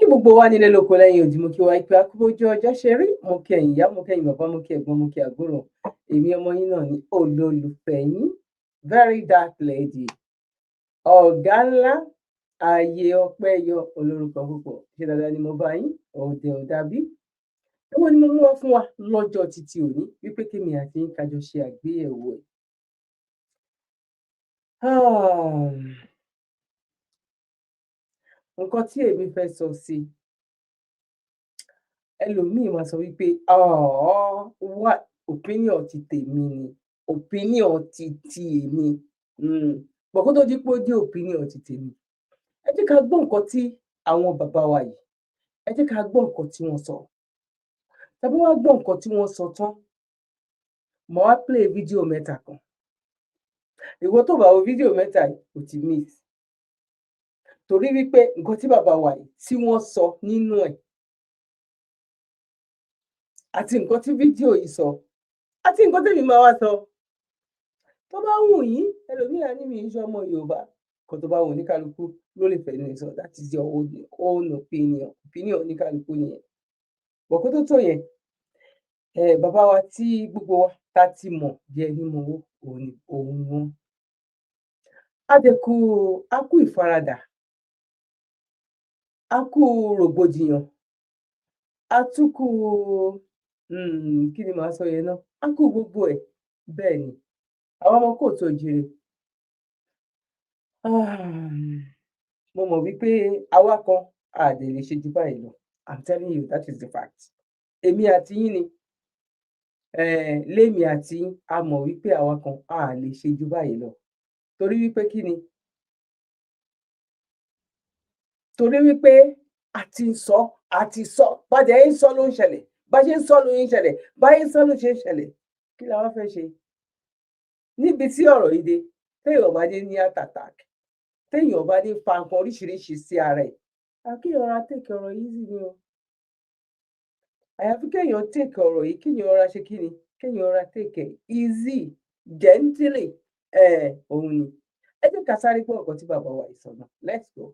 Kí gbogbo wa nílé lóko lẹ́yìn odi, mo kí wa pé akúbójú ọjọ́ ṣe rí. Mo kí ẹ̀yin ìyá, mo kí ẹ̀yin bàbá, mo kí ẹ̀gbọ́n, mo kí àbúrò. Èmi ọmọ yín náà ni olólùfẹ́ yín, Very Dark Lady, ọ̀gá ńlá, ààyè ọpẹ́ yọ, olórúkọ púpọ̀. Ṣé dáadáa ni mo bá yín? Ọ̀dẹ̀ ò dàbí. Èwo ni mo mú wá fún wa lọ́jọ́ títí òní wípé kémi àti yín ká jọ ṣe àgbéyẹ̀wò ẹ̀? Nǹkan tí èmi fẹ́ sọ sí, ẹlòmíì máa sọ wípé wá opinion ti tèmi ni, opinion ti ti èmi. But kó tó di pé ó dé opinion ti tèmi, ẹ jẹ́ ká gbọ́ nǹkan tí àwọn bàbá wa yìí, ẹ jẹ́ ká gbọ́ nǹkan tí wọ́n sọ. Tá bá wá gbọ́ nǹkan tí wọ́n sọ tán, màá wá play fídíò mẹ́ta kan. Ìwọ tó bá wo fídíò mẹ́ta yìí, o ti miss. Torí wípé nǹkan tí bàbá wa yìí tí wọ́n sọ nínú ẹ̀ àti nǹkan tí fídíò yìí sọ àti nǹkan tèmi máa wá sọ. Tó bá wù yín, ẹlòmíì á ní mi ń ṣe ọmọ Yorùbá. Nǹkan tó bá wù oníkálukú ló lè fẹnu ẹ̀ sọ. That is your own opinion. Opinion oníkálukú nìyẹn. But kó tó tó yẹn, bàbá wa tí gbogbo wa tá ti mọ̀ bí ẹni mowó, òun ni òun ni wọ́n. A dẹ̀ kú, a kú ìfaradà, a kú rògbòdìyàn, a tún kú, kí ni màá sọ yẹn ná? A kú gbogbo ẹ̀. Bẹ́ẹ̀ ni, àwa ọmọ káàárọ̀ oòjíire. Mo mọ̀ wípé àwa kan a dẹ̀ lè ṣe ju báyìí lọ. I'm telling you, that is the fact. Èmi àti yín ni, lémi àti yín, a mọ̀ wípé àwa kan a lè ṣe ju báyìí lọ. Torí wípé kí ni? Torí wípé a ti ń sọ, a ti sọ, bá dẹ̀ ń sọ ló ń ṣẹlẹ̀, bá ṣe ń sọ ló ń ṣẹlẹ̀, bá ṣe ń sọ ló ṣe ń ṣẹlẹ̀. Kí la wá fẹ́ ṣe? Níbi tí ọ̀rọ̀ yìí dé, téèyàn bá dé ní heart attack, téèyàn bá ní fa nǹkan oríṣiríṣi sí ara ẹ̀, kéèyàn rọra take ọ̀rọ̀ yìí easy ni o. Àyàfi kéèyàn take ọ̀rọ̀ yìí, kéèyàn rọra ṣe kí ni? Kéèyàn rọra take it easy, gently, òun ni. Ẹ jẹ́ ká sáré gbọ́ nǹkan tí bàbá wa yìí sọ náà. Let's go.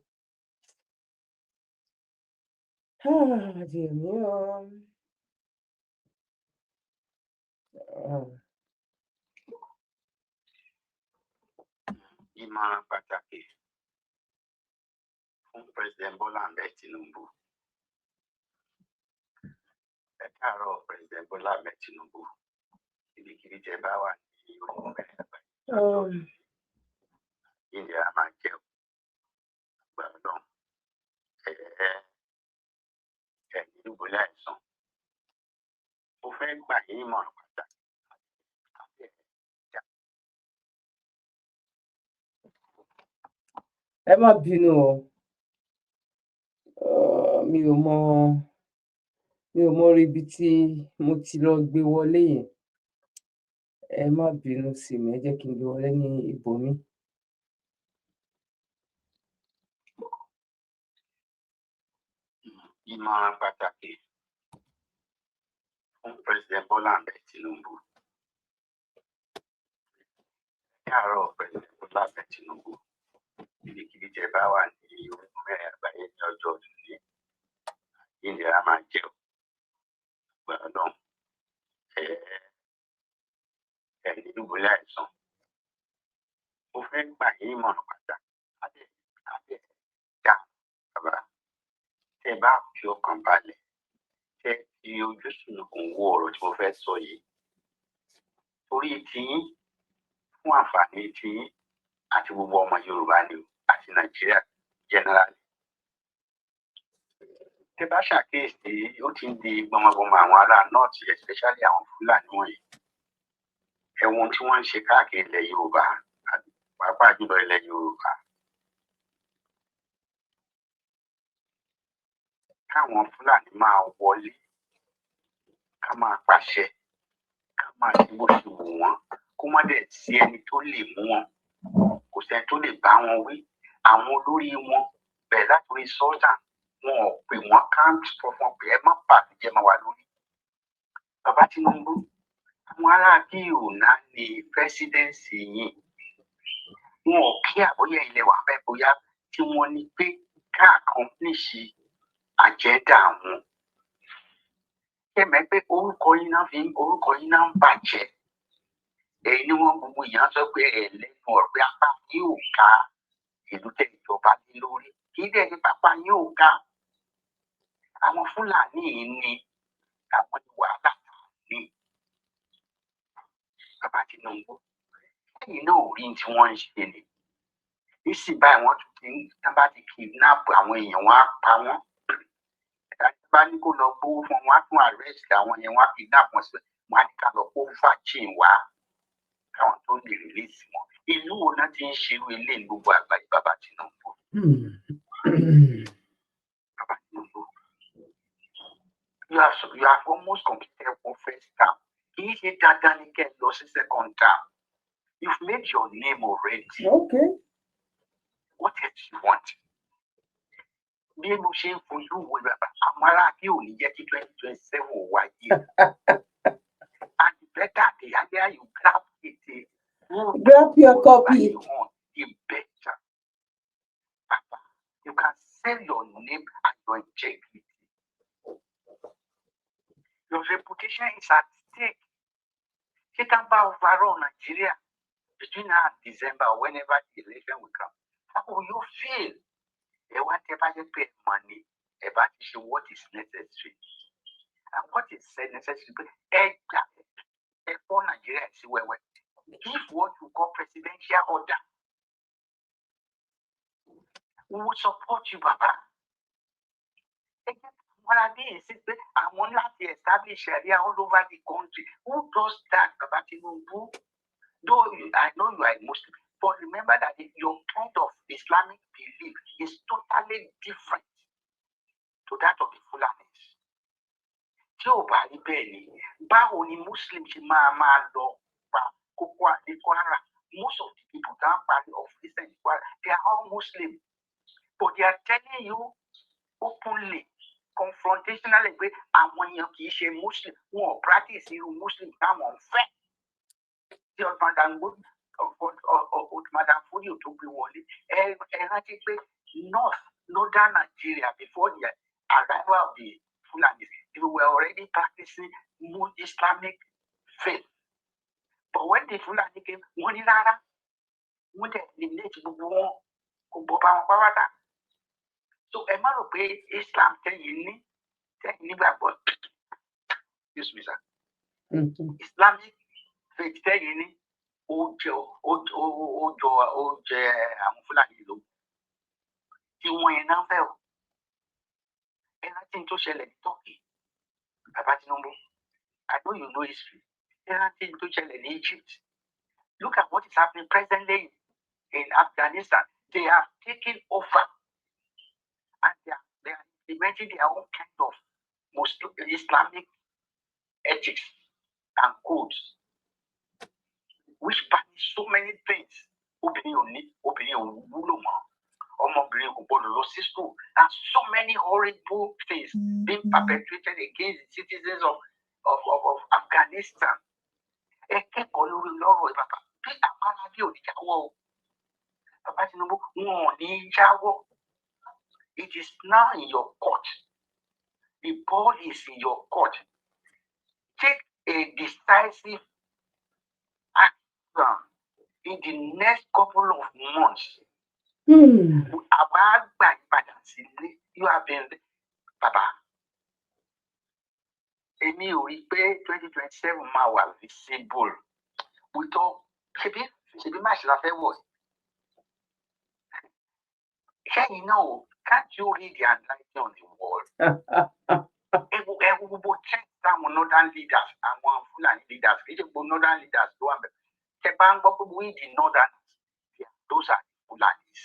Dear me o. Ìmọ̀ràn pàtàkì fún President Bola Ahmed Tinubu. Ẹ káàárọ̀, President Bola Ahmed Tinubu. Ibikíbi tẹ́ bá wà ní orílẹ̀ àgbáyé, India máa jẹ́ àgbà náà. Ẹ ẹ ní dùbúlẹ̀ àìsàn. Mo fẹ́ gbà yín nímọ̀ràn pàtàkì. Ẹ má bínú o. Mi ò mọ, mi ò mọ orí ibi tí mo ti lọ gbé wọlé yẹn. Ẹ má bínú sí mi, ẹ jẹ́ kí n gbé wọlé ní ibòmíì. Ìmọ̀ràn pàtàkì fún President Bola Ahmed Tinubu. Ẹ káàárọ̀, President Bola Ahmed Tinubu. Ibikíbi tẹ́ bá wà ní orígun mẹ́rin àgbáyé ní ọjọ́ òní, India máa jẹ́ àgbà náà. Ẹ ẹ ní dùbúlẹ̀ àìsàn. Mo fẹ́ gbà yín nímọ̀ràn pàtàkì. Adé dá bàbá. Tẹ́ bá fi ọkàn balẹ̀, tẹ́ fi ojú sùnùkùn wo ọ̀rọ̀ tí mo fẹ́ sọ yìí. Torí tiyín, fún àǹfààní tiyín àti gbogbo ọmọ Yorùbá ni o, àti Nàìjíríà generally. Tẹ́ bá ṣàkíyèsí, ó ti ń di gbọmọgbọmọ àwọn ará North, especially àwọn Fúlàní wọ̀nyí. Ẹ̀wọ̀n tí wọ́n ń ṣe káàkiri ilẹ̀ Yorùbá, pàápàá jùlọ ilẹ̀ Yorùbá. Káwọn Fúlàní máa wọlé, ká máa pàṣẹ, ká máa ṣe bó ṣe wù wọ́n, kó má dẹ̀ sí ẹni tó lè mú wọn, kò sẹ́ni tó lè bá wọn wí. Àwọn olórí wọn bẹ̀rẹ̀ látòrí Sultan, wọn ò pè wọ́n ká sọ fún wọn pé ẹ má bàjẹ́ máa wà lórí. Bàbá Tinubu, àwọn ará bí òná ni presidency yìí. Wọn ò kí àbóyá ilẹ̀ wà bẹ́ẹ̀ bóyá tí wọ́n ní pé ká accomplish Agenda wọn, ṣé mẹ́ pé orúkọ yín náà fi orúkọ yín náà ń bàjẹ́? Èyí ni wọ́n gbogbo èèyàn sọ pé ẹ lẹ́nu ọ̀rọ̀, pé apá yín ò ká ìlú tẹ́ ìjọba lé lórí. Kì í dẹ̀ ní pápá yín ò ká. Àwọn Fúlàní yìí ni àwọn ní wàhálà tá a ní. Bàbá Tinubu, lẹ́yìn náà ò rí tí wọ́n ń ṣe ni nísìnyí báyìí. Wọ́n tún ti ń tán bá ti kidnap àwọn èèyàn, wọn á pa wọ́n. Bá ní kó lọ gbówó fún wọn, wọn á tún arrest àwọn yẹn, wọn á kidnap wọn síbẹ̀, wọn á ní ká lọ kó vaccine wá káwọn tó lè release wọn. Ìlú wo náà ti ń ṣerú ilé ní gbogbo àgbáyé, bàbá Tinubu? Bàbá Tinubu, you have almost completed one first term. Kì í ṣe dandan ní kẹ́ ẹ lọ sí second term. You've made your name already. What else you want? Bí mo ṣe ń fojú wo bàbá, àwọn ará bí ò ní jẹ́ kí 2027 wáyé. And the better, the earlier you grab it, Grab your copy. The better. Baba, you can sell your name and your integrity. Your reputation is at stake. Ṣé ká bá overall Nigeria between now and December or whenever the election will come? How will you feel? Ẹ wá tẹ bá jẹ́ pé ẹ mọ̀ ni, ẹ bá ti ṣe what is necessary. And what is necessary pé ẹ gbà ẹ fọ́ Nàìjíríà sí wẹ́wẹ́. Give what you call presidential order. We will support you, Baba. Ẹ jẹ́ àwọn aládé yìí sí pé àwọn láti establish Sharia all over the country. Who does that, Baba Tinubu? Though I know you are a Muslim, but remember that your kind of Islamic belief is totally different to that of the Fulanis. Tí ò bá rí bẹ́ẹ̀ ni, báwo ni Muslim ṣe máa máa lọ pa kókó ní Kwara? Most of the people down parí of recent Kwara, they are all Muslim, but they are telling you openly, confrontationally, pé àwọn èèyàn kì í ṣe Muslim, wọn ò practice irú Muslim táwọn ń fẹ́. Tí Usman Dan Fodio tó gbé wọlé, ẹ rántí pé northern Nigeria, before the arrival of the Fulanis, they were already practicing more Islamic faith, but when the Fulani came, wọ́n ní rárá, wọ́n dẹ̀ eliminate gbogbo wọn, kò gbọ́ bá wọn pátá. So ẹ má rò pé Islam tẹ́yìn nígbàgbọ́, excuse me, sir, Islamic faith tẹ́yìn ní, ó jọ ó jẹ àwọn Fúlàní ló tí wọ́n yẹn náà fẹ́ o. Ẹ rántí tó ṣẹlẹ̀ ní Turkey, Bàbá Tinubu. I know you know history. Ẹ rántí tó ṣẹlẹ̀ ní Egypt. Look at what is happening presently in Afghanistan. They have taken over and they are implementing their own kind of Muslim Islamic ethics and codes, which banish so many things. Obìnrin ò ní, obìnrin ò wúlò mọ́, ọmọbìnrin kò gbọdọ̀ lọ sí school, and so many horrible things being perpetrated against the citizens of Afghanistan. Ẹ kẹ́kọ̀ọ́ lórí lọ́rọ̀ ẹ̀, bàbá, bí àwọn arábí ò ní jáwọ́ o. Bàbá Tinubu, wọn ò ní jáwọ́. It is now in your court. The ball is in your court. Take a decisive action in the next couple of months. Àwa gbà ìpadà sílé. You have been, bàbá, èmi ò rí i pé 2027 máa wà visible with all. Ṣebí má ṣe la fẹ́ wọ̀ ṣẹ́yìn náà o. Can't you read the handwriting on the wall? Ẹ wo gbogbo trend táwọn northern leaders, àwọn Fúlàní leaders, kì í ṣe gbogbo northern leaders ló wà bẹ́ẹ̀. Tẹ bá ń gbọ́ pé "we the northerners", those are the Fulanis.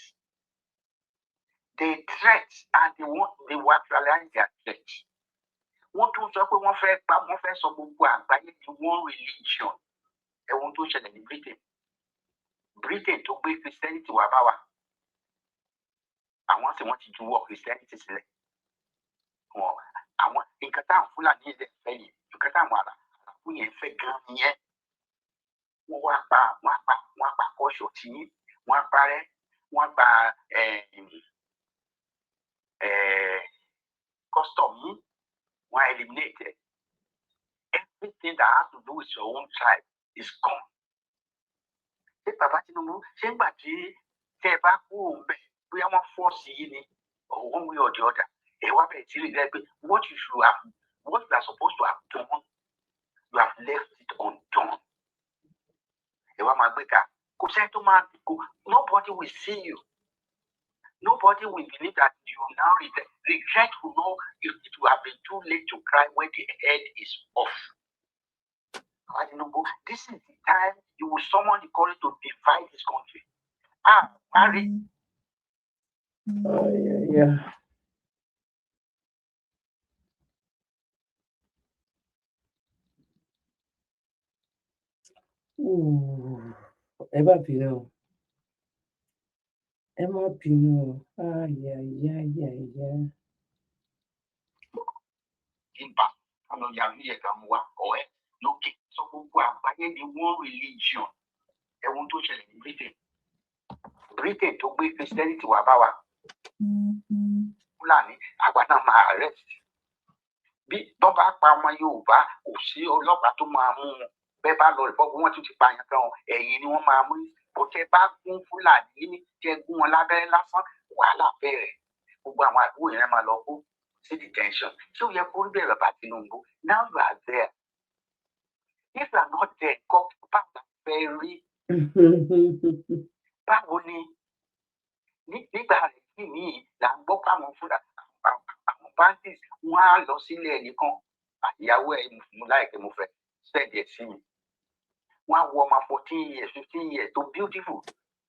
They threat and they will actualize their threat. Wọ́n tún sọ pé wọ́n fẹ́ pa, wọ́n fẹ́ sọ gbogbo àgbáyé di one religion. Ẹ̀wọ̀n tó ṣẹlẹ̀ ní Britain, Britain tó gbé Christianity wá bá wa, àwọn sì wọ́n ti juwọ́ Christianity sílẹ̀. Wọn àwọn nǹkan táwọn Fúlàní yẹn fẹ́ yìí, nǹkan táwọn ará àràbù yẹn fẹ́ gan nìyẹn. Wọ́n wá pa, wọ́n á pa kọ́ṣọ̀ tí wọ́n á parẹ́, wọ́n á pa Custom yín, wọ́n á eliminate ẹ̀. Everything that has to do with your own tribe is gone. Ṣé bàbá Tinubu, ṣé ń gbà tí tẹ́ ẹ bá kúrò ń bẹ̀, bóyá wọ́n force yín ni or one way or the other, ẹ wá bẹ̀rẹ̀ sí rí i pé what you should have, what you are supposed to have done, you have left it undone. Ẹ wá máa gbé ká, kò sẹ́ni tó máa kò, nobody will see you, nobody will believe that you now regret. Regret will know if it will have been too late to cry when the head is off. Baba Tinubu, this is the time you will summon the courage to divide this country. Ah, marry. Oh, yeah. Ooh, ẹ má bínú o, ẹ má bínú o. Ayayayaya. Nípa kánú yàrá yẹ ká mú wa ọ̀ẹ́ lókè sọ gbogbo àgbáyé di one religion. Ẹ̀wọ̀n tó ṣẹlẹ̀ ní Britain, Britain tó gbé Christianity wá bá wa, Fúlàní àgbà náà máa arrest. Bí wọ́n bá pa ọmọ Yorùbá, kò sí ọlọ́pàá tó máa mú wọn. Bẹ́ẹ̀ bá lọ rìpọ́ọ̀bù, wọ́n tún ti pààyàn kan, ẹ̀yìn ni wọ́n máa mú. Kò tẹ́ bá gún Fúlàní ní tẹ́ gún wọn lábẹ́rẹ́ lásán, wàhálà bẹ̀rẹ̀. Gbogbo àwọn àdúgbò yẹn máa lọ kó sí detention. Ṣé ó yẹ kó rí bẹ́ẹ̀, bàbá Tinubu? Now you are there. If you are not there, kọ́ báwo la fẹ́ rí? Báwo ni nígbà rẹ̀ kí ni là ń gbọ́ pé àwọn Fúlàní, àwọn bandits, wọ́n á lọ sílé ẹnìkan, ìyàwó ẹ̀ mo láìpẹ́ mo fẹ́ send ẹ̀ sí mi. Wọ́n á wo ọmọ 14 years, 15 years tó beautiful,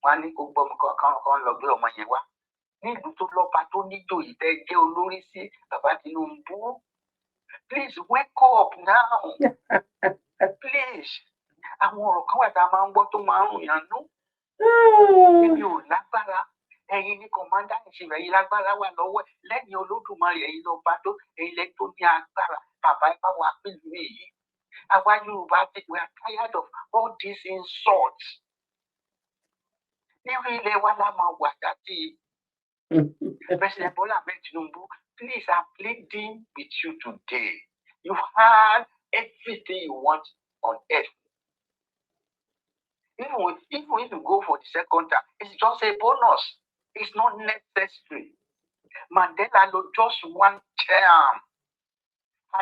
wọ́n á ní kó gbọ́ ọmọ kan kan lọ gbé ọmọ yẹn wá. Nílùú tó lọ́ba, tó níjòyè, tẹ́ jẹ́ olórí sí, bàbá Tinubu, please wake up now, please. Àwọn ọ̀rọ̀ kan wà tá a máa ń gbọ́ tó máa ń rùn yàn nú. Èmi ò lágbára, ẹ̀yin ní commander in chief, ẹ̀yin lágbára wà lọ́wọ́ ẹ̀ lẹ́yìn Olódùmarè, ẹ̀yin lọ́ba tó, ẹ̀yin lẹ́ tó ní agbára. Bàbá, ẹ bá wa pẹ̀lú èyí. Àwa Yorùbá, we are tired of all these insults. Nírú ilẹ̀ wa la máa wà dátì. President Bola Ahmed Tinubu, please, I'm pleading with you today. You had everything you want on earth. Even if you go for the second term, it's just a bonus. It's not necessary. Mandela lo just one term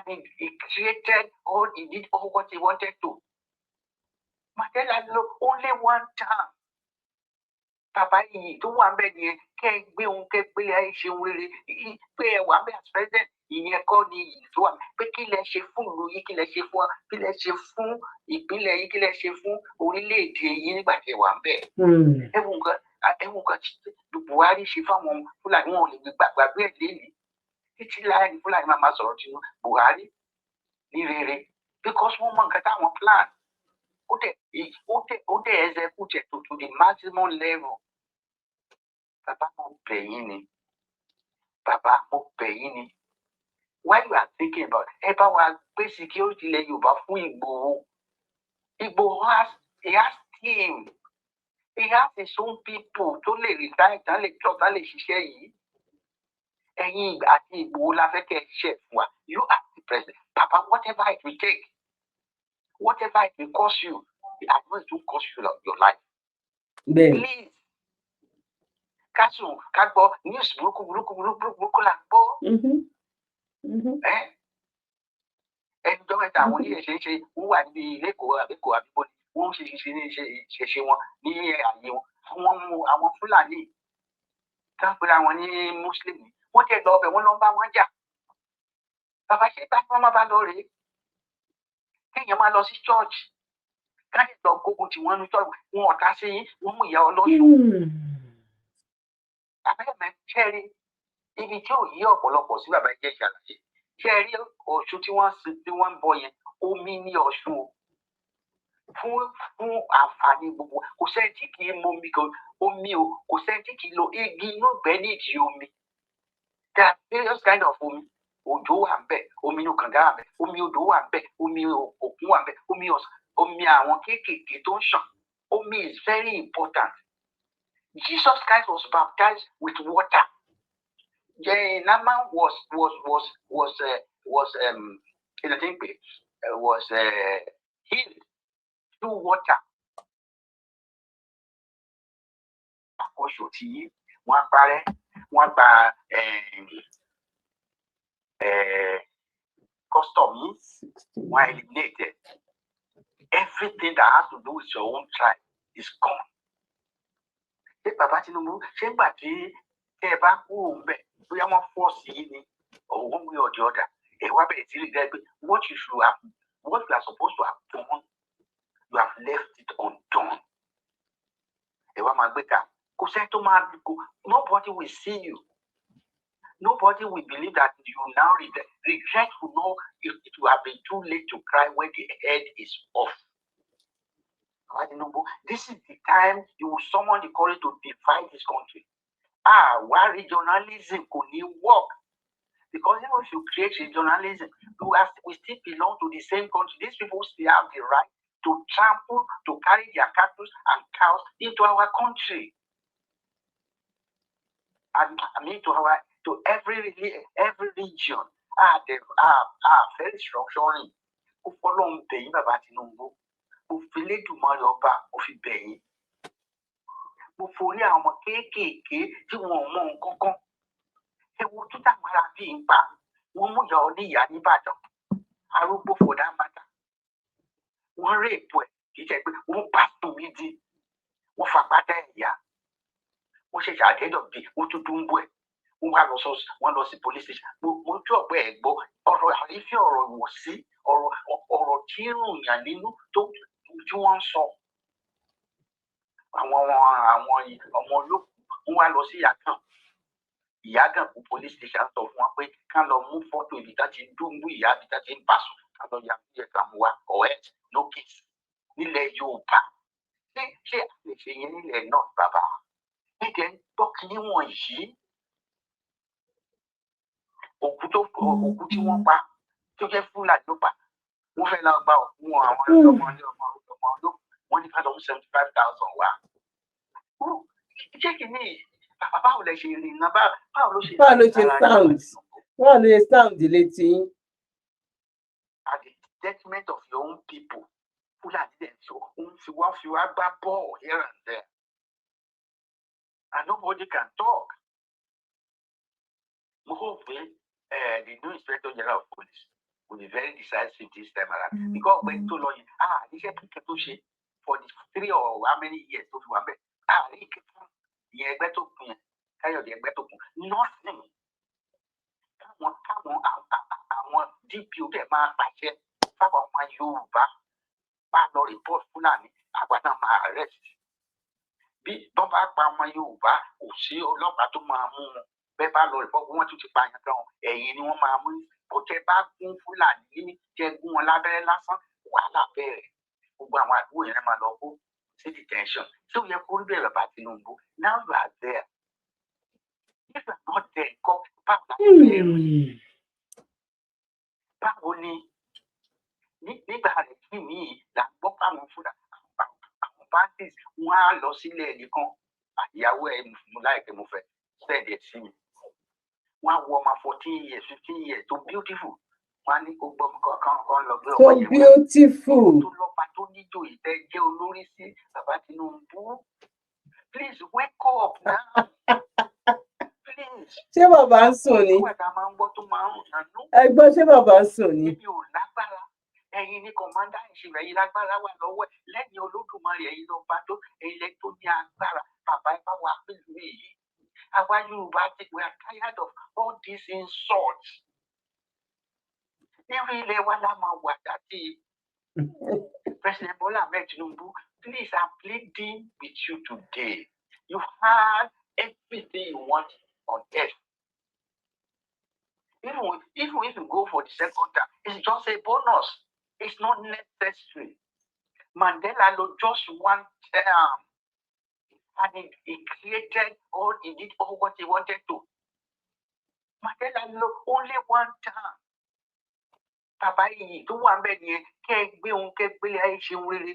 and he created all, he did all what he wanted to. Mandela lo only one term. Bàbá, yìí tó wà ńbẹ̀ nìyẹn. Kẹ́ ẹ gbé ohun, kẹ́ ẹ gbé ayé ṣe ohun rere pé ẹ wà ńbẹ̀ as president, ìyẹn kọ́ ni ìyí tó wà, pé kí lẹ ṣe fún ìlú yìí, kí lẹ ṣe fún, kí lẹ ṣe fún ìpínlẹ̀ yìí, kí lẹ ṣe fún orílẹ̀-èdè yìí nígbà tí ẹ wà ńbẹ̀. Ẹ wo nǹkan tí Buhari ṣe fáwọn Fúlàní, wọn ò lè gbàgbé ẹ̀ lẹ́yìn títí láì ní Fúlàní máa máa sọ̀rọ̀ tinú Buhari ní rere, because wọ́n mọ nǹkan táwọn plan. Ó dẹ̀ execute to the maximum level. Bàbá, mo bẹ̀ yín ni. Bàbá, mo bẹ̀ yín ni. While you are thinking about, ẹ bá wa gbé security ilẹ̀ Yorùbá fún Ìgbòho. Ìgbòho has team, he has his own people tó lè retire, tán lè tọ́, tán lè ṣiṣẹ́ yìí. Ẹ̀yin àti Ìgbòho la fẹ́ kẹ́ ẹ ṣe fún wa. You are the president, Papa. Whatever it will take, whatever it will cost you, I know it will cost you your life. Please, ká sùn ká gbọ́ news burúkú burúkú burúkú burúkú là ń gbọ́. Ẹni tó mẹ́ta, àwọn oníṣẹ̀ṣe ṣe, wọ́n wà níbi lẹ́kọ̀ọ́ àbíkọ́ àbíkọ́ ni wọ́n ń ṣe ṣe ní ṣe ṣe wọn ní ààyè wọn. Àwọn mú àwọn Fúlàní tá ń pera wọn ní Muslim, wọ́n tẹ̀ lọ ọbẹ̀, wọ́n lọ bá wọn jà. Bàbá, ṣe bá wọn má bá lọ rèé, kéèyàn máa lọ sí church, káyọ̀ lọ gbógun tí wọ́n ní church wọn, ọ̀tá sí yín, wọ́n mú ìyá ọlọ́ṣun. Abẹ́rẹ́ ṣẹ́rí ibi tí ò yí ọ̀pọ̀lọpọ̀ sí, bàbá jẹ́ ìṣàlàyé. Ṣẹ́rí Ọ̀ṣun tí wọ́n sin, tí wọ́n ń bọ yẹn, omi ní Ọ̀ṣun o fún àǹfààní gbogbo. Kò sẹ́ni tí kì í momi omi o, kò sẹ́ni tí kì í lo igi inú ìgbẹ́ nídìí omi. There are various kind of omi. Òjò wà ń bẹ̀, omi inú kànga wà ń bẹ̀, omi odò wà ń bẹ̀, omi òkun wà ń bẹ̀, omi ọ̀sán, omi àwọn kéékèèké tó ń ṣàn. Omi is very important. Jesus Christ was baptized with water. Nama was kí ni a ti ń pè, was healed through water. Àkọ́ṣọ tí wọ́n parẹ́, wọ́n gba custom yìí, wọ́n eliminate it. Everything that has to do with your own tribe is gone. Ṣé bàbá Tinubu, ṣé ń gbà tí tẹ́ ẹ bá kúrò ń bẹ̀, bóyá wọ́n force yín ni or one way or the other, ẹ wá bẹ̀rẹ̀ sí rí i pé what you should have, what you are supposed to have done, you have left it undone. Ẹ wá máa gbé ká, kò sẹ́ni tó máa kó, nobody will see you. Nobody will believe that you now regret. Regret will know if it will have been too late to cry when the head is off. Baba Tinubu, this is the time you will summon the courage to divide this country. Ah, why regionalism could not work? Because even if you create regionalism, we still belong to the same country. These people still have the right to trample, to carry their cattle and cows into our country. And I mean to every region. Ah, the very structuring. Ó fọlọ́run bẹ̀ yín, bàbá Tinubu. Mo fi Lédùmarè ọba, mo fi bẹ̀ yín. Mo forí àwọn ọmọ kéékèèké tí wọn ò mọ nǹkan kan. Ẹ wo tó táwọn ará bíi ń pa. Wọ́n mú ìyá oníyàá nìbàdàn. Arúgbó for that matter. Wọ́n rape ẹ̀, kì í ṣe pé wọ́n bá sùn gidi. Wọ́n fapá dá ìyá. Wọ́n ṣẹ̀ṣẹ̀ àdéhùn bí wọ́n tún dúnbú ẹ̀. Wọ́n wá lọ sọ, wọ́n lọ sí police station. Mo tí ọ̀pẹ ẹ̀ gbọ́ ọ̀rọ̀ àrífín, ọ̀rọ̀ ìwọ̀sí, ọ̀rọ̀ tí ń rùn yàn nínú tó tí wọ́n ń sọ. Àwọn ọmọ olókùn, wọ́n wá lọ sí Ìyàgàn. Ìyàgànkù police station sọ fún wọn pé ká lọ mú fọ́tò ibi tá ti dúnbú ìyá, ibi tá ti ń bá sùn, ká lọ ya bí ẹ̀ka mú wa, or else no case. Nílẹ̀ Yorùbá, ṣé a lè ṣe yẹn nílẹ̀ náà, bàbá? Nídẹ̀ẹ́ ń gbọ́ kinní wọ̀nyí. Òkú tí wọ́n pa tó jẹ́ Fúlàní ló pa, wọ́n fẹ́ lọ gba òkú wọn, àwọn ọmọ ilé ọmọ olókùn, wọ́n ní ká lọ mú 75,000 wá. Ṣé kìíní, bàbá, báwo lẹ ṣe rí iná, báwo ló ṣe Báwo ló ṣe lára yín? sound? Báwo ló ṣe sound létí yín? At the detriment of your own people, Fúlàní dẹ̀ sọ òun fi wá gbá bọ́ọ̀ here and there, and nobody can talk. Mo hope pé the new Inspector General of Police will be very decisive this time around, because ọ̀gbẹ́ni tó lọ yẹn, ah, iṣẹ́ kíkẹ́ tó ṣe for the 3 or how many years tó fi wà bẹ́ẹ̀, ah, rí kíkẹ́ ìyẹn, ẹgbẹ́ tó kún yẹn, Káyọ̀dé ẹgbẹ́ tó kún, nothing. Káwọn àwọn DPO dẹ̀ máa pàṣẹ fáwọn ọmọ Yorùbá bá lọ report Fúlàní, àwa náà máa arrest. Bí bọ́n bá pa ọmọ Yorùbá, kò sí ọlọ́pàá tó máa mú wọn. Bẹ́ẹ̀ bá lọ report, wọ́n tún ti pa àyàn kan, ẹ̀yìn ni wọ́n máa mú. Kò tẹ́ bá gún Fúlàní ní tẹ́ gún wọn lábẹ́rẹ́ lásán, wàhálà bẹ̀rẹ̀. Gbogbo àwọn àdúgbò yẹn máa lọ kó sí detention. Tí ó yẹ kó rí bẹ́ẹ̀, bàbá Tinubu? Now you are there. If you are not there, kọ́ báwo la ṣe fẹ́ rí? Báwo ni nígbà rẹ̀ kí mi là gbọ́ pé àwọn Fúlàní, àwọn bandits, wọ́n á lọ sílé ẹnìkan, ìyàwó ẹ̀ mo láìpẹ́, mo fẹ́ send ẹ̀ sí mi. Wọ́n á wọ ọmọ 14 years, 15 years tó beautiful, wọ́n á ní kó gbọ́ kan kan lọ gbé So ọmọ yẹn wá. beautiful. Tó lọ́ba, tó níjòyè, tẹ́ jẹ́ olórí sí, bàbá Tinubu, please wake up now, please. Ṣé bàbá ń sùn ni? Nígbà tá a máa ń gbọ́ tó máa ń rùn nánú. Ẹ gbọ́, ṣé bàbá ń sùn ni? Èmi ò lágbára. Ẹ̀yin ní commander in chief, ẹ̀yin lágbára wà lọ́wọ́ ẹ̀ lẹ́yìn Olódùmarè. Ẹ̀yin lọ́ba tó, ẹ̀yin lẹ tó ní agbára. Bàbá, ẹ bá wa pẹ̀lú èyí. Àwa Yorùbá ti, we are tired of all these insults. Nírú ilẹ̀ wa la máa wà dàbí. President Bola Ahmed Tinubu, please, I'm pleading with you today. You had everything you want on earth. Even if you go for the second term, it's just a bonus. It's not necessary. Mandela lo just one term, and he created all, he did all what he wanted to. Mandela lo only one term. Bàbá, iyì tó wà ńbẹ̀ nìyẹn. Kẹ́ ẹ gbé ohun, kẹ́ ẹ gbélé ayé, ṣe ohun rere.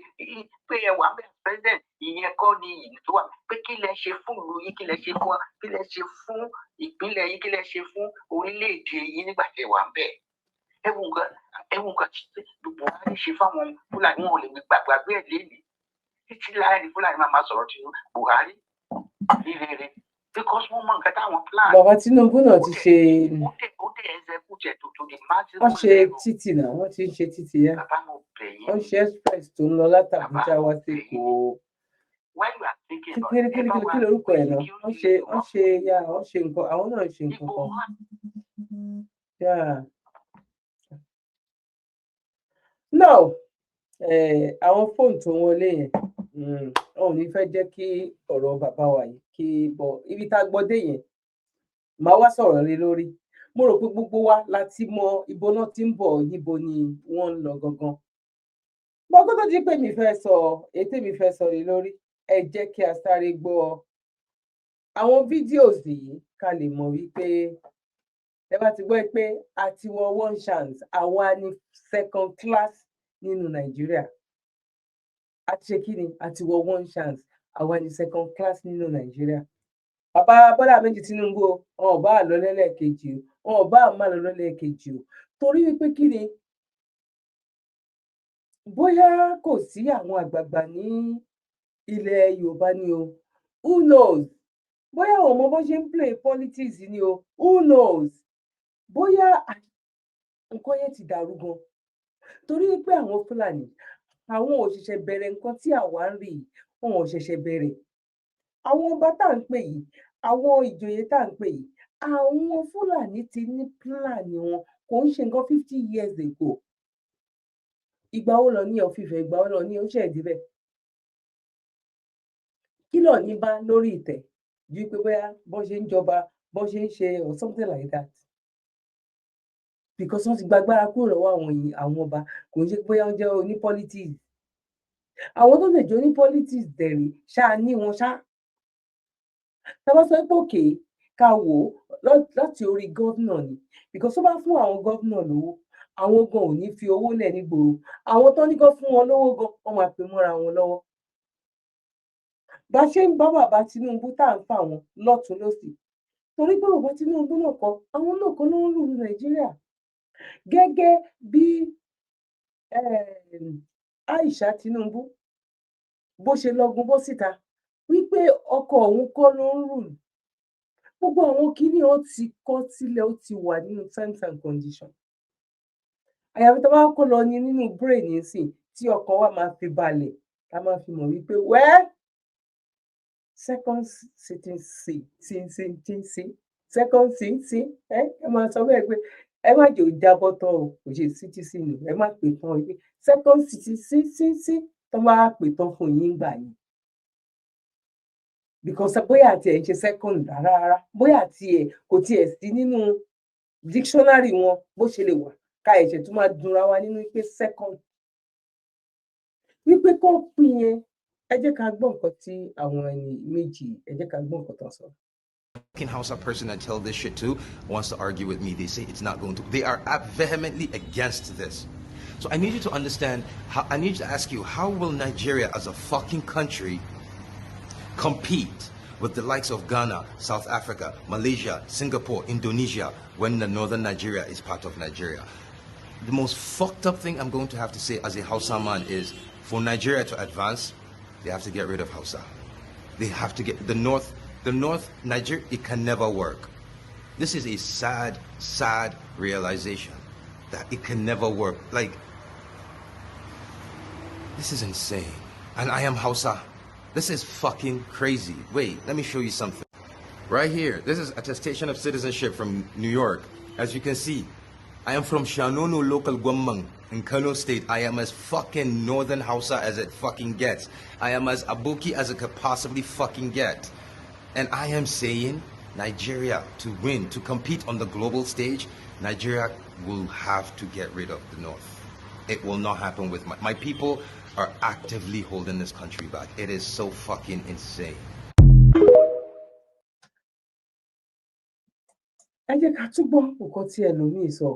Pé ẹ wà ńbẹ̀ president, ìyẹn kọ́ ni iyì tó wà. Pé kí lẹ ṣe fún ìlú yín, kí lẹ ṣe fún, kí lẹ ṣe fún ìpínlẹ̀ yín, kí lẹ ṣe fún orílẹ̀-èdè yín nígbà tí ẹ wà ńbẹ̀. Ẹ wo nǹkan, ẹ wo nǹkan tí Buhari ṣe fáwọn Fúlàní. Wọn ò lè gbàgbé ẹ̀ lénìí. Títí láì ní Fúlàní máa máa sọ̀rọ̀ Tinubu, Buhari ní rere, because wọ́n mọ nǹkan táwọn plan. Bàbá Tinubu náà ti ṣe. Ó dẹ̀ execute ẹ̀ to the maximum Wọ́n ṣe level. títì náà, wọ́n ti ń ṣe títì yẹn. Bàbá, mo bẹ̀ yín. Wọ́n ṣe express tó ń lọ látàbújá wá sí Èkó. When you are thinking about Kí kí kí kí lorúkọ ẹ̀ náà? Wọ́n ṣe yá, wọ́n ṣe nǹkan, àwọn náà ṣe nǹkan kan yá. Now, àwọn fóònù tó ń wọlé yẹn, wọn ò ní fẹ́ jẹ́ kí ọ̀rọ̀ bàbá wa yìí kí bọ̀ ibi tá a gbọ́ dé yẹn. Màá wá sọ̀rọ̀ lé lórí. Mo rò pé gbogbo wa la ti mọ ibo náà ti ń bọ̀, níbo ni wọ́n ń lọ gangan bọ́. Kó tó di pé mi fẹ́ sọ ètè mi fẹ́ sọ lé lórí, ẹ jẹ́ kí a sáré gbọ́ àwọn videos yìí ká lè mọ̀ wípé ẹ bá ti gbọ́ pé a ti wọ one chance, àwa ní second class nínú Nàìjíríà. A ti ṣe kí ni? A ti wọ one chance, àwa ní second class nínú Nàìjíríà. Bàbá Bọ́lá Ahmed Tinubu o, wọn ò bá lọ lẹ́lẹ́kejì o, wọn ò bá má lọ lẹ́lẹ́kejì o, torí wípé kí ni, bóyá kò sí àwọn àgbààgbà ní ilẹ̀ Yorùbá ni o, who knows? Bóyá àwọn ọmọ bó ṣe ń play politics ni o, who knows? Bóyá nǹkan yẹn ti dàrú gan, torí pé àwọn Fúlàní, àwọn ò ṣẹ̀ṣẹ̀ bẹ̀rẹ̀ nǹkan tí àwa ń rí yìí. Wọn ò ṣẹ̀ṣẹ̀ bẹ̀rẹ̀. Àwọn ọba tá à ń pè yìí, àwọn ìjòyè tá à ń pè yìí, àwọn Fúlàní ti ní plan wọn. Kò ń ṣe nǹkan 50 years ago. Ìgbà wo lọ ní ọ̀fìfẹ́? Ìgbà wo lọ ní ó ṣẹ̀ débẹ̀? Kí ló ní bá lórí ìtẹ́ ju pé bóyá bọ́n ṣe ń jọba, bọ́n ṣe ń ṣe or something like that? Because wọ́n ti gba agbára kúrò lọ́wọ́ àwọn yìí, àwọn ọba. Kò ń ṣe bóyá wọ́n jẹ́ oní politics. Àwọn tó lè jẹ́ oní politics dẹ̀rẹ̀ ṣáà ní wọn ṣá. Tá a bá sọ pé òkè ká wò ó láti orí governor ni, because tó bá fún àwọn governor lówó, àwọn gan ò ní fi owó lẹ̀ nígboro. Àwọn tó ní kó fún wọn lówó gan, wọ́n máa pè mọ́ra wọn lọ́wọ́. Bá ṣe ń bá bàbá Tinubu tá à ń fà wọn lọ́tùn lósì, torí pé bàbá Tinubu náà kọ́, àwọn náà kọ́ ló ń rule Nàìjíríà. Gẹ́gẹ́ bí Aisha Tinubu bó ṣe lọgun bọ́ síta wípé ọkọ òun kọ́ ló ń rule, gbogbo àwọn kinní ó ti kọ́ sílẹ̀, ó ti wà nínú terms and condition. Àyàfi tó bá kó lọ ní nínú brain nísìn tí ọkàn wa máa fi balẹ̀, ká máa fi mọ̀ wípé, well, second sitting c c c c c second c c. Ẹ máa sọ bẹ́ẹ̀ pé ẹ má jẹ́ ò jábọ́ tán o. Kò ṣe ctc nù, ẹ má pè tán wípé second city c c c tó bá pè tán fún yín gbà yín, because bóyá àti ẹ̀ ń ṣe second rárá rárá, bóyá àti ẹ̀ kò tiẹ̀ sí nínú dictionary wọn bó ṣe lè wà, ká ẹ̀ṣẹ̀ tó máa dunra wa nínú pé second wípé kó pín yẹn. Ẹ jẹ́ ká gbọ́ nǹkan tí àwọn ẹni méjì, ẹ jẹ́ ká gbọ́ nǹkan tó sọ. Hausa person I tell this shit to wants to argue with me. They say it's not going to. They are vehemently against this. So I need you to understand. I need to ask you, how will Nigeria as a fucking country compete with the likes of Ghana, South Africa, Malaysia, Singapore, Indonesia, when the northern Nigeria is part of Nigeria? The most fucked up thing I'm going to have to say as a Hausa man is, for Nigeria to advance, they have to get rid of Hausa. They have to get the North, the North Nigeria, it can never work. This is a sad, sad realization that it can never work. Like, this is insane. And I am Hausa. This is fucking crazy. Wait, let me show you something. Right here, this is attestation of citizenship from New York. As you can see, I am from Shanono local government in Kano State. I am as fucking northern Hausa as it fucking gets. I am as Aboki as it could possibly fucking get. And I am saying Nigeria, to win, to compete on the global stage, Nigeria will have to get rid of the North. It will not happen with my people are actively holding this country back. It is so fucking insane. Ẹ jẹ́ ká tún gbọ́ nǹkan tí ẹlòmíín sọ.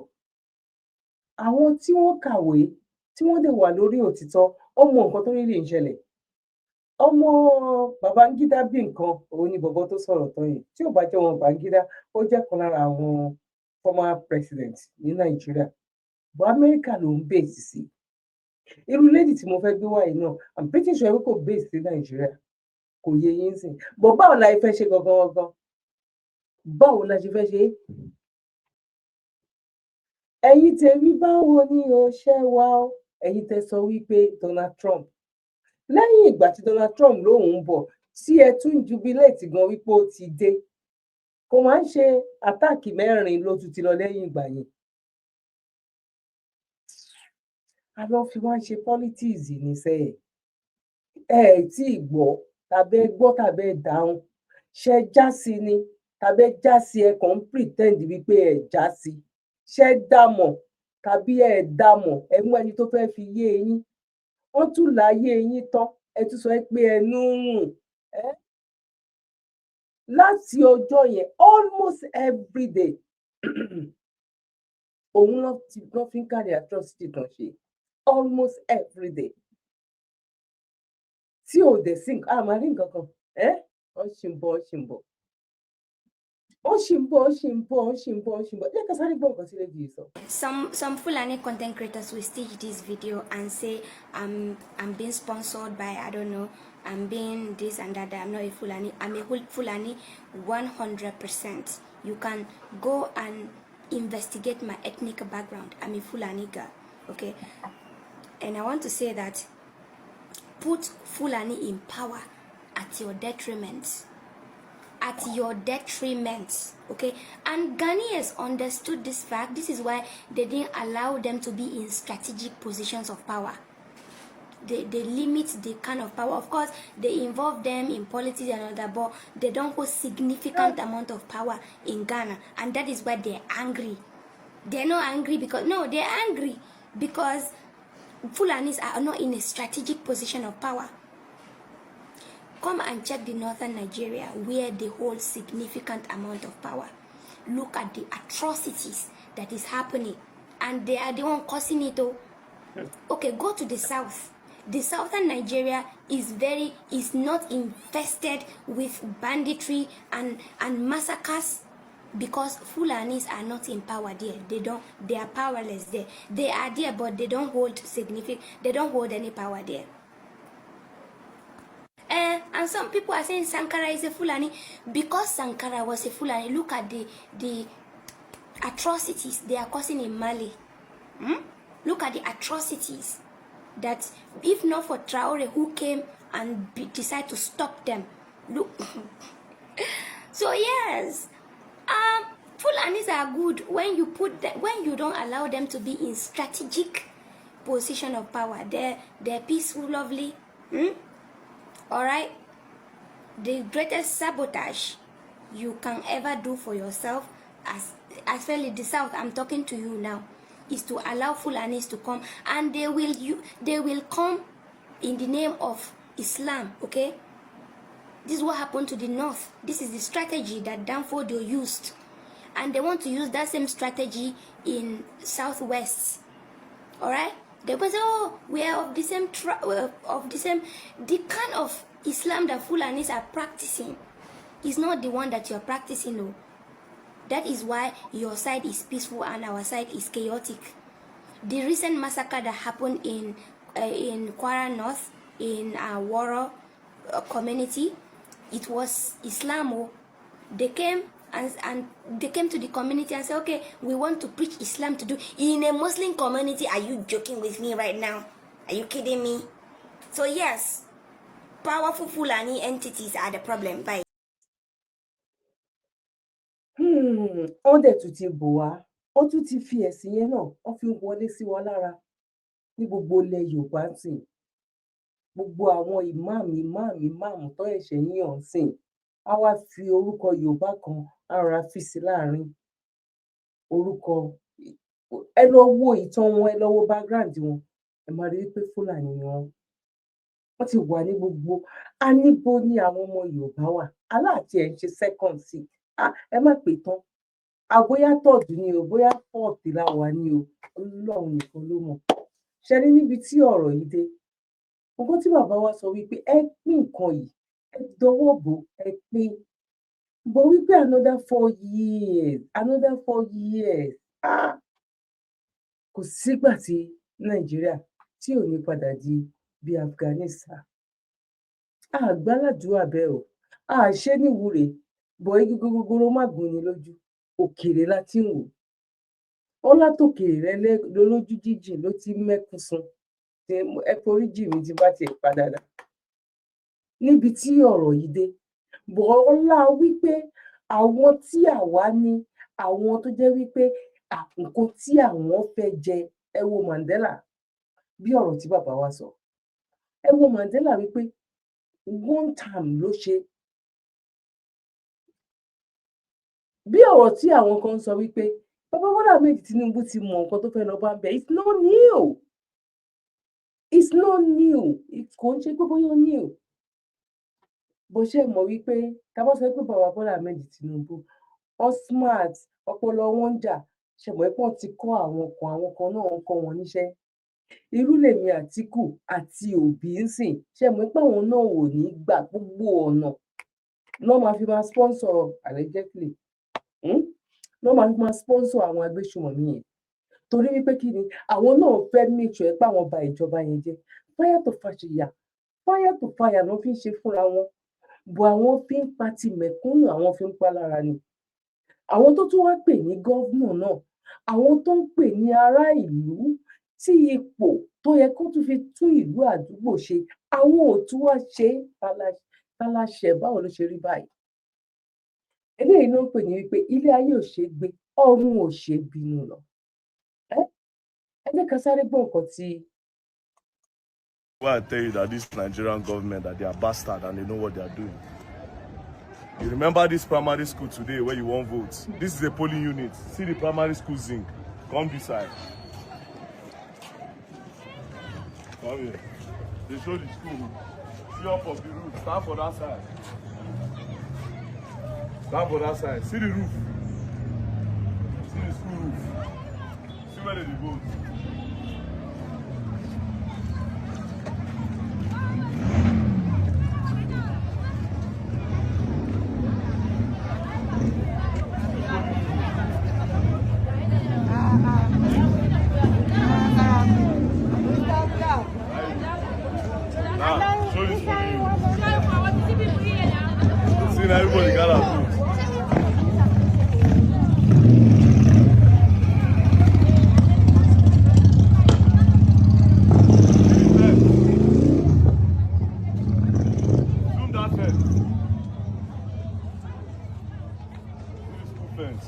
Àwọn tí wọ́n kàwé, tí wọ́n dẹ̀ wà lórí òtítọ́, ó mọ nǹkan tó really ń ṣẹlẹ̀. Ọmọ Babangida bí nǹkan òun ni bọ̀bọ́ tó sọ̀rọ̀ tán yìí. Tí ò bá jẹ́ wọn Babangida, ó jẹ́ kan lára àwọn former president ní Nàìjíríà, but Amẹ́ríkà ló ń base sí. Irú lady tí mo fẹ́ gbé wáyé náà, I'm pretty sure pé kò base sí Nàìjíríà. Kò yé yín sìn? But báwo la fẹ́ ṣe gangan gangan? Báwo la ṣe fẹ́ ṣe é? Ẹ̀yin tèmi, báwo ni o ṣe wá o? Ẹ̀yin tẹ́ sọ wípé Donald Trump, lẹ́yìn ìgbà tí Donald Trump lóun ń bọ̀, tí ẹ tún jubilate gan wípé ó ti dé, kò máa ń ṣe attack mẹ́rin ló tún ti lọ lẹ́yìn ìgbà yẹn. A lọ fi wá ń ṣe politics níṣẹ́. Ẹ ẹ tí ì gbọ́ tàbí ẹ gbọ́ tàbí ẹ dáhùn, ṣe já sí ni tàbí ẹ já sí, ẹ kàn ń pretend wípé ẹ já sí, ṣe dá mọ̀ tàbí ẹ dá mọ̀, ẹ mú ẹni tó fẹ́ fi yé eyín, wọ́n tún láyé eyín tán, ẹ tún sọ pé ẹnu ń rùn ẹ. Láti ọjọ́ yẹn, almost every day, òun ló ti lọ́ fi ń kárí atrocity tán ṣe almost every day, tí ò dẹ̀ sí àmà rí nǹkan kan. Ẹ́ ó ṣì ń bọ̀, ó ṣì ń bọ̀, ó ṣì ń bọ̀, ó ṣì ń bọ̀, ó ṣì ń bọ̀, ó ṣì ń bọ̀. Jẹ́ ká sáré gbọ́ nǹkan tí lady yìí sọ. Some Fulani content creators will stitch this video and say I'm being sponsored by, I don't know, I'm being this and that, that I'm not a Fulani. I'm a Fulani 100%. You can go and investigate my ethnic background. I'm a Fulani girl, okay? And I want to say that put Fulani in power at your detriment, at your detriment, okay? And Ghanaians understood this fact. This is why they didn't allow them to be in strategic positions of power. They limit the kind of power. Of course, they involve them in politics and all that, but they don't hold significant amount of power in Ghana, and that is why they're angry. They're not angry because, no, they're angry because Fulanis are not in a strategic position of power. Come and check the northern Nigeria, where they hold significant amount of power. Look at the atrocities that is happening, and they are the one causing it. Oh, okay, go to the south. The southern Nigeria is not infested with banditry and massacres because Fulanis are not in power there. They don't they are powerless there. They are there, but they don't hold any power there. And some people are saying Sankara is a Fulani. Because Sankara was a Fulani, look at the atrocities they are causing in Mali. Look at the atrocities that, if not for Traore, who came and decided to stop them. Look. So yes, Fulanis are good when you put them, when you don't allow them to be in strategic position of power. They're peaceful, lovely. All right. The greatest sabotage you can ever do for yourself, as especially the South, I'm talking to you now, is to allow Fulanis to come, and they will come in the name of Islam. Okay, this is what happened to the North. This is the strategy that Danfodio used, and they want to use that same strategy in Southwest. All right, they will say, "Oh, we are of the same." The kind of Islam that Fulanis are practicing is not the one that you are practicing. No, that is why your side is peaceful and our side is chaotic. The recent massacre that happened in Kwara North, in Woro community, it was Islam. Oh. They came and they came to the community and said, "Okay, we want to preach Islam to do in a Muslim community." Are you joking with me right now? Are you kidding me? So yes, powerful Fulani entities are the problem. Bye. Wọ́n dẹ̀ tún ti bò wá, wọ́n tún ti fi ẹ̀sìn yẹn náà, wọ́n fi ń wọlé sí wa lára ní gbogbo ilẹ̀ Yorùbá ń sìn. Gbogbo àwọn ìmáàmù, ìmáàmù, ìmáàmù tó ṣẹ̀ṣẹ̀ ń yàn sìn, á wá fi orúkọ Yorùbá kan, á rọra fi sí láàrin orúkọ. Ẹ lọ wo ìtàn wọn, ẹ lọ wo background wọn, ẹ máa rí i pé Fúlàní ni wọ́n. Wọ́n ti wà ní gbogbo a níbo ní àwọn ọmọ Yorùbá wà aláàtì ẹ̀ ń ṣe second sí. Ẹ má pè tán. Àbóyá third ni o, bóyá fourth la wà ní o, Ọlọ́run nìkan ló mọ̀. Ṣe ní níbi tí ọ̀rọ̀ yìí dé, nǹkan tí bàbá wa sọ wípé ẹ pín nǹkan yìí, ẹ dọwọ́ bò, ẹ pín bọ̀ wípé another 4 years, another 4 years, ah, kò sígbà tí Nàìjíríà tí ò ní padà di bí Afghanistan. Àgbàládùá bẹ́ẹ̀ o, a ṣe níwúre bọ̀, igi gogoro má gún ni lójú, òkèèrè la ti ń wò ó, látòkèèrè rẹ lójú jíjìn ló ti mẹ́kún sun. Ẹ foríjì mi tí bá tiẹ̀ padà dà níbi tí ọ̀rọ̀ yìí dé bọ̀. Ọlá wípé àwọn tí àwa ní, àwọn tó jẹ́ wípé nǹkan tí àwọn fẹ́ jẹ. Ẹ wo Mandela, bí ọ̀rọ̀ tí bàbá wa sọ, ẹ wo Mandela wípé one time ló ṣe. Bí ọ̀rọ̀ tí àwọn kan ń sọ wípé bàbá Bọ́lá Ahmed Tinubu ti mọ nǹkan tó fẹ́ lọ bá ń bẹ̀, it's not new, it's not new. Kò ń ṣe pé bóyá ó new bó ṣe mọ̀ wípé tá bá sọ pé bàbá Bọ́lá Ahmed Tinubu wọ́n smart, ọpọlọ wọn ń jà, ṣe mọ̀ pé wọ́n ti kọ́ àwọn kan, àwọn kan náà ń kọ́ wọn níṣẹ́. Irú lèmi Àtíkù àti Òbí ń sìn, ṣe mọ̀ pé àwọn náà ò ní gbà, gbogbo ọ̀nà lọ́ máa fi máa sponsor, allegedly lọ́ máa fi máa sponsor àwọn agbésùmọ̀mí yẹn, torí wípé kí ni àwọn náà fẹ́ make sure pé àwọn ba ìjọba yẹn jẹ́. Fire to fàṣìyà, fire to fire ló fi ń ṣe fúnra wọn bọ̀, àwọn fi ń pa ti mẹ̀kúnnù, àwọn fi ń pa lára ni. Àwọn tó tún wá pè ní gọ́vnà náà, àwọn tó ń pè ní ará ìlú tí ipò tó yẹ kó tún fi tún ìlú àdúgbò ṣe, àwọn ò tún wá ṣe táláṣẹ. Báwo ló ṣe rí báyìí? Eléyìí ló ń pè ní wípé ilé ayé ò ṣe é gbé, ọ̀run ò ṣe é bínú lọ. Ẹ jẹ́ ká sáré gbọ́ nǹkan tí. Why I tell you that this Nigerian government, that they are bastard and they know what they are doing. You remember this primary school today where you won't vote? This is a polling unit. See the primary school zinc. Come this side. Come here. They show the school. See up of the roof. Stand for that side. Stand for that side. See the roof. See the school roof. See where they vote. Now, show this for you. See now, everybody got a vote. Zoom that fence. See the school fence.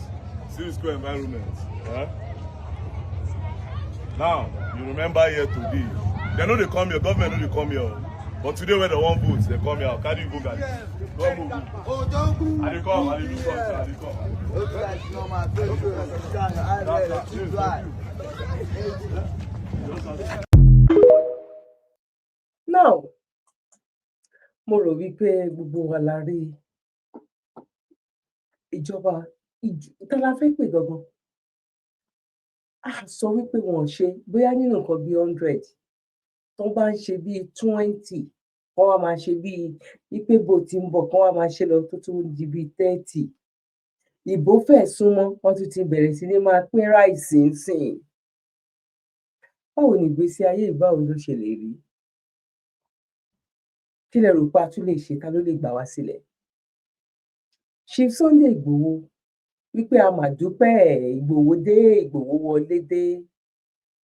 See the school environment. Huh? Now, you remember here today. They know they come here, government know they come here. But today when they want votes, they come here. Carry you go, guys. Go move. I they come, I they do something, I they come. Now, mo rò wípé gbogbo wa la rí ìjọba tá la fẹ́ pè gangan. A sọ wípé wọn ò ṣe, bóyá nínú nǹkan bíi 100 tó bá ń ṣe bíi 20, kán wá máa ṣe bíi wípé bó ti ń bọ̀, kán wá máa ṣe lọ tó tún di bíi 30. Ìbò fẹ́ẹ̀ súnmọ́, wọ́n tún ti bẹ̀rẹ̀ sí ní máa pín rice ńsìn. Báwo ni ìgbésí ayé yìí, báwo ló ṣe lè rí? Kí lẹ rò pé a tún lè ṣe? Ta ló lè gbà wá sílẹ̀? Chief Sunday Igboho, wípé a mà dúpẹ́, Ìgbòho dé, Ìgbòho wọlé dé.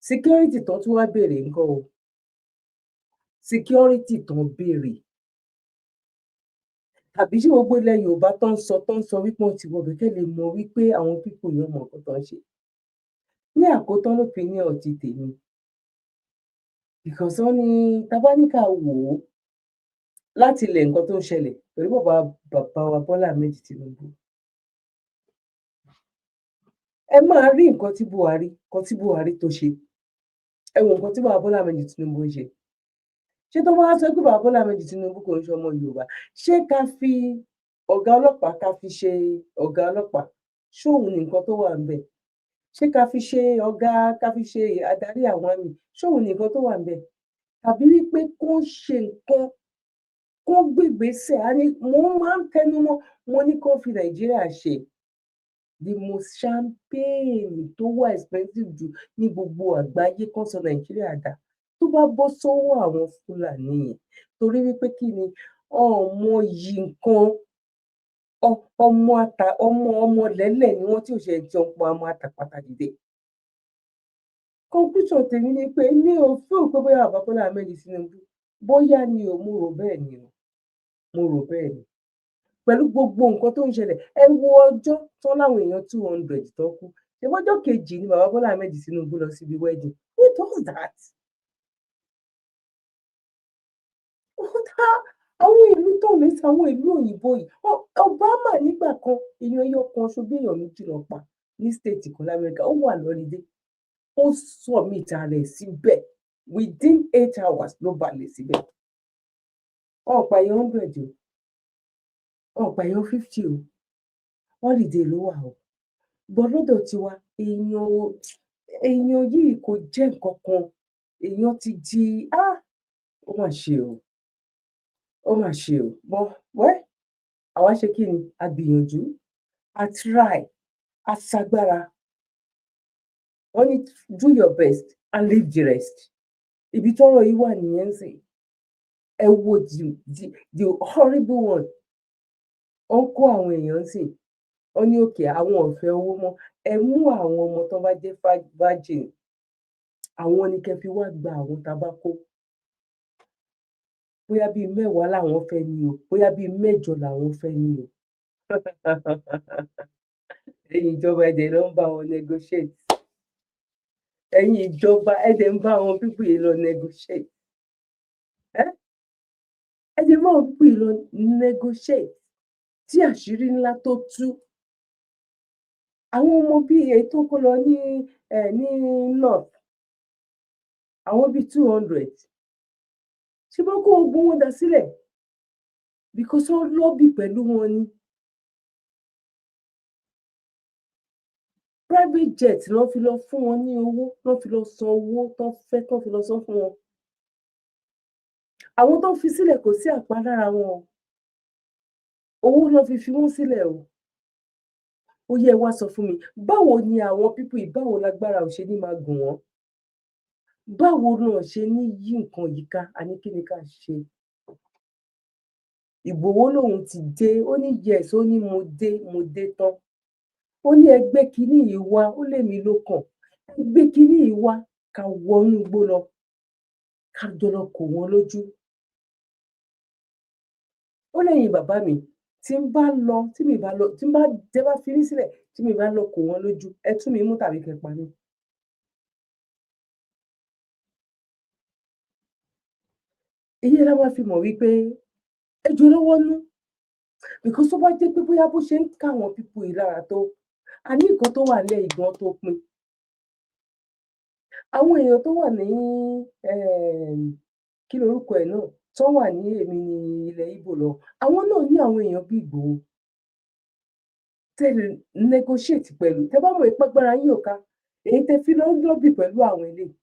Security tán tún wá béèrè ńkọ́ o, security tán béèrè, tàbí ṣé gbogbo ilẹ̀ Yorùbá tó ń sọ wípé wọ́n ti wọbẹ̀, kẹ́ lè mọ̀ wípé àwọn people yẹn mọ nǹkan tó ń ṣe. Ní àkótán, l'opinion ti tèmi, because wọ́n ní tabaníkà wò ó láti ilẹ̀, nǹkan tó ń ṣẹlẹ̀ pẹ̀lú bàbá wa Bọ́lá Ahmed Tinubu, ẹ máa rí nǹkan tí Buhari tó ṣe. Ẹ wo nǹkan tí bàbá Bọ́lá Ahmed Tinubu ń ṣe. Ṣé tó bá wá sọ pé bàbá Bọ́lá Ahmed Tinubu kò ń ṣe ọmọ Yorùbá, ṣé ká fi ọ̀gá ọlọ́pàá, ká fi ṣe ọ̀gá ọlọ́pàá? Ṣóun ní nǹkan tó wà ńbẹ̀? Ṣé ká fi ṣe ọ̀gá, ká fi ṣe adarí àwọn army, ṣóun ní nǹkan tó wà ńbẹ̀? Tàbí wípé kó ṣe nǹkan, kó gbégbèésẹ̀? Á ní mo máa ń tẹnu mọ́, mo ní kó fi Nàìjíríà ṣe the most champagne tó wà expensive jù ní gbogbo àgbáyé, kán sọ Nàìjíríà dà tó bá bọ́ sọ́wọ́ àwọn Fúlàní yẹn. Torí wípé kí ni? Ọmọ yìí, nǹkan ọmọ ata, ọmọ ọmọ lẹ́lẹ̀ ni wọ́n, tí ò ṣe jẹun pa ọmọ àtàpàtà dìde. Conclusion tèmi ni pé mi ò feel pé bóyá bàbá Bọ́lá Ahmed Tinubu, bóyá ni o, mo rò bẹ́ẹ̀ ni o, mo rò bẹ́ẹ̀ ni. Pẹ̀lú gbogbo nǹkan tó ń ṣẹlẹ̀, ẹ wo ọjọ́ tán láwọn èèyàn 200 tó kú, ṣe bọ́jọ́ kejì ni bàbá Bọ́lá Ahmed Tinubu lọ síbi wedding. Who does that? Àwọn ìlú tó ń lè, àwọn ìlú òyìnbó yìí, Obama nígbà kan, èèyàn ẹyọ kan ṣo bí èèyàn 2 lọ pa ní state kan lamẹ́ríkà, ó wà lọ́lídé, ó submit ara ẹ̀ síbẹ̀, within 8 hours ló balẹ̀ síbẹ̀. Ọ̀pọ̀ èèyàn 100 o, ọ̀pọ̀ èèyàn 50 o, holiday ló wà o. Bọ́ lọ́dọ̀ tiwa, èèyàn yìí kò jẹ́ nǹkan kan, èèyàn ti di, ah, ó mà ṣe o, ó mà ṣe o. Bọ́ wẹ́ àwa ṣe kí ni? A gbìyànjú, a try, a ṣagbára. Wọ́n ní do your best and leave the rest. Ibi tọ́rọ̀ yìí wà nìyẹn ń sìn. Ẹ wo the horrible one, ó ń kó àwọn èèyàn sìn, ó ní òkè àwọn ò fẹ́ owó mọ́, ẹ mú àwọn ọmọ tó bá jẹ́ virgin, àwọn ni kẹ́ fi wá gba àwọn tá a bá kó. Bóyá bíi 10 làwọn fẹ́ ní o, bóyá bíi 8 làwọn fẹ́ ní o. Ẹ̀yin ìjọba, ẹ̀dẹ̀ ló ń bá wọn negotiate. Ẹ̀yin ìjọba, ẹ̀dẹ̀ ń bá àwọn people yìí lọ negotiate. Ẹ̀dẹ̀ ń bá àwọn people yìí lọ negotiate tí àṣírí ńlá tó tú. Àwọn ọmọ bíi èyí tó kó lọ ní north, àwọn bíi 200, ṣé bá kó ogun wọn dà sílẹ̀ because wọ́n lobby pẹ̀lú wọn ni. Private jet ló fi lọ fún wọn ní owó, ló fi lọ san owó tó fẹ́, tó fi lọ san fún wọn. Àwọn tó fi sílẹ̀ kò sí àpá lára wọn o, owó ló fi wọ́n sílẹ̀ o. Ó yẹ wá sọ fún mi, báwo ni àwọn people yìí, báwo lágbára ò ṣe ní máa gùn wọ́n? Báwo náà ṣe ní yí nǹkan yìí ká? Àní kí ni ká ṣe? Ìgbòho lòun ti dé, ó ní yes, ó ní mo dé, mo dé tán. Ó ní ẹgbẹ́ kínní yìí wá, ó lèmi ló kàn, ẹgbẹ́ kínní yìí wá, ká wọnú igbó lọ, ká jọ lọ kò wọ́n lójú. Ó lẹ́yìn bàbá mi, tí n bá lọ, tí mi bá lọ, tí n bá tẹ́ bá fi mí sílẹ̀, tí mi bá lọ kò wọ́n lójú, ẹ tún mi mú tàbí kẹ́ pa mí. Ìyẹn la máa fi mọ̀ wípé ejò lọ́wọ́ nú, because tó bá jẹ́ pé bóyá bó ṣe ń ká àwọn people yìí lára tó, a ní nǹkan tó wà nílẹ̀ ìgbọ́n tó pin. Àwọn èèyàn tó wà ní kí lorúkọ ẹ̀ náà, tó wà ní èmi ní ilẹ̀ Ìgbò lọ, àwọn náà ní àwọn èèyàn bí Ìgbòho tẹ́ lè negotiate pẹ̀lú. Tẹ́ bá mọ̀ ipá agbára yín ò ká, èyí tẹ́ fi lọ lobby pẹ̀lú àwọn eléyìí.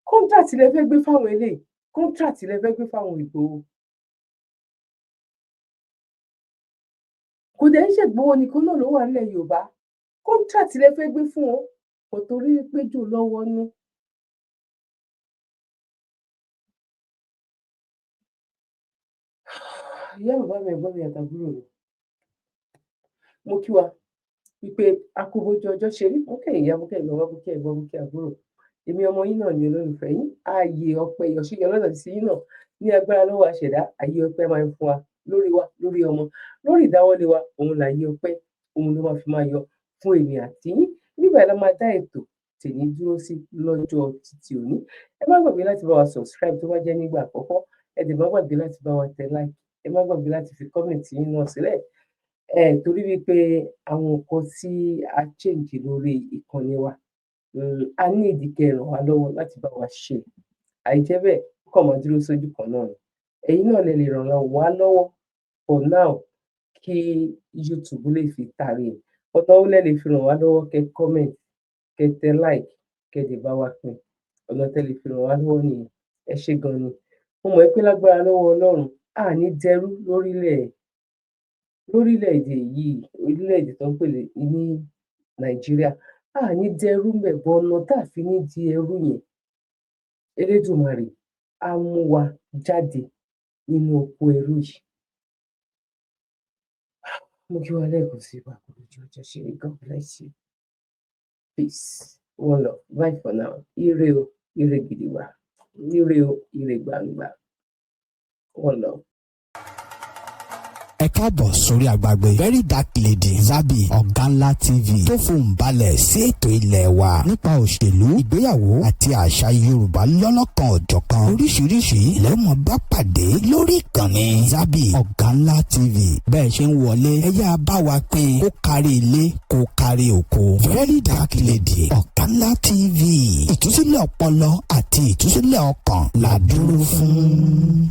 Contract lẹ fẹ́ gbé fáwọn eléyìí, contract lẹ fẹ́ gbé fáwọn Ìgbòho. Kò dẹ̀ ń ṣègbòho nìkan náà ló wà nílẹ̀ Yorùbá, contract lẹ fẹ́ gbé fún wọn, kò torí pé jò lọ́wọ́ nú. Ìyá bàbá mi, ẹ̀gbọ́n mi àtàbúrò mi, mo kí wa wípé a kú bójú ọjọ́ ṣe rí. Mo kẹ́ ìyá, mo kẹ́ bàbá, mo kẹ́ ẹ̀gbọ́n, mo kẹ́ àbúrò. Èmi ọmọ yín náà ni olólùfẹ́ yín. Ààyè ọpẹ́ ìyọ̀ṣẹ́yọ lọ́dọ̀ sí yín náà ní agbára lọ́wọ́ àṣẹ̀dá. Ààyè ọpẹ́ máa ń fún wa lórí wa, lórí ọmọ, lórí ìdáwọ́lé wa, òun làyè ọpẹ́, òun ló máa fi máa yọ fún èmi àti yín. Nígbà yẹn la máa dá ètò tèmi dúró sí lọ́jọ́ títí òní. Ẹ má gbàgbé láti bá wa subscribe tó bá jẹ́ nígbà àkọ́kọ́, ẹ dẹ̀ má gbàgbé láti bá wa tẹ like, ẹ má gbàgbé láti fi comment yín náà sílẹ̀. Ẹ torí wípé àwọn nǹkan tí a change lórí ìkànnì wa, a ní ìdí kẹ́ ràn wá lọ́wọ́ láti bá wa ṣe. Àìjẹ́ bẹ́ẹ̀, ó kàn máa dúró sójú kan náà ni. Ẹ̀yin náà lè ràn wá lọ́wọ́ for now kí YouTube lè fi tàrí ẹ̀. Ọ̀nà wo lẹ lè fi ràn wá lọ́wọ́? Kẹ́ comment, kẹ́ tẹ like, kẹ́ dẹ̀ bá wa pín. Ọ̀nà tẹ́ lè fi ràn wá lọ́wọ́ nìyẹn. Ẹ ṣé gan ni. Mo mọ̀ pé lágbára lọ́wọ́ Ọlọ́run, a ní dẹrú lórílẹ̀-èdè yìí, orílẹ̀-èdè tó ń pè ní Nàìjíríà. A ní dẹrú ńbẹ̀, but ọ̀nà tá a fi ní di ẹrú yẹn, Elédùmarè á mú wa jáde nínú oko ẹrú yìí. Mo kí wa lẹ́ẹ̀kan sí i, a kú ojú ọjọ́ ṣe rí. God bless you. Peace, one love. Bye for now. Ire o, ire gidigba, ire o, ire gbangba. One love. Ẹ káàbọ̀ sórí àgbàgbé Very Dark Lady, Zabi Ọ̀gánlá TV, tó fohùn balẹ̀ sí ètò ilẹ̀ wa nípa òṣèlú, ìgbéyàwó àti àṣà Yorùbá lọ́lọ́kan ọ̀jọ̀kan. Oríṣiríṣi lẹ́mọ̀ bá pàdé lórí ìkànnì Zabi Ọ̀gánlá TV. Bẹ́ẹ̀ ṣe ń wọlé, ẹ yá bá wa pín kó kárí ilé, kó kárí oko. Very Dark Lady, Ọ̀gánlá TV, ìtúsílẹ̀ ọpọlọ àti ìtúsílẹ̀ ọkàn là dúró fún.